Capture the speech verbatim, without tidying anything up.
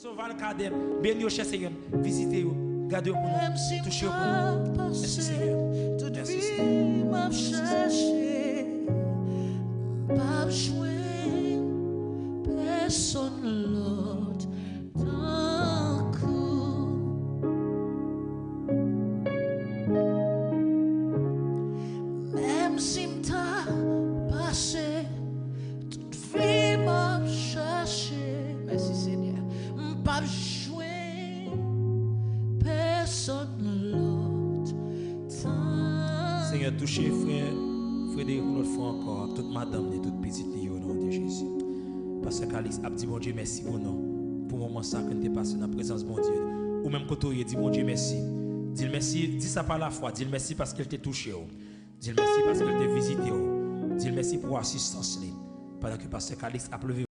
Doval Kadè, beni yo, chè Senyè, vizite yo, gade yo pou nou, touche yo pou nou. Mèsi, Senyè. Tout vi m ap chache, m p ap jwenn pèsonn lòt tankou. Menm si m ta pase tout vi m ap chache, mèsi, Senyè, m p ap jwenn pèsonn lòt tankou. Senyè, touche frè Frederick yon lòt fwa ankò, ak tout madanm li, tout pitit li yo, o non de Jezi. Pastè Calixte ap di Bondye mèsi pou nou, pou moman sa ke n te pase nan prezans Bondye. Ou menm kote w ye, di Bondye mèsi. Di l mèsi, di sa pa lafwa, di l mèsi paske l te touche w. Di l mèsi paske l te vizite w. Di l mèsi pou asistans li. Pandan ke pastè Calixte ap leve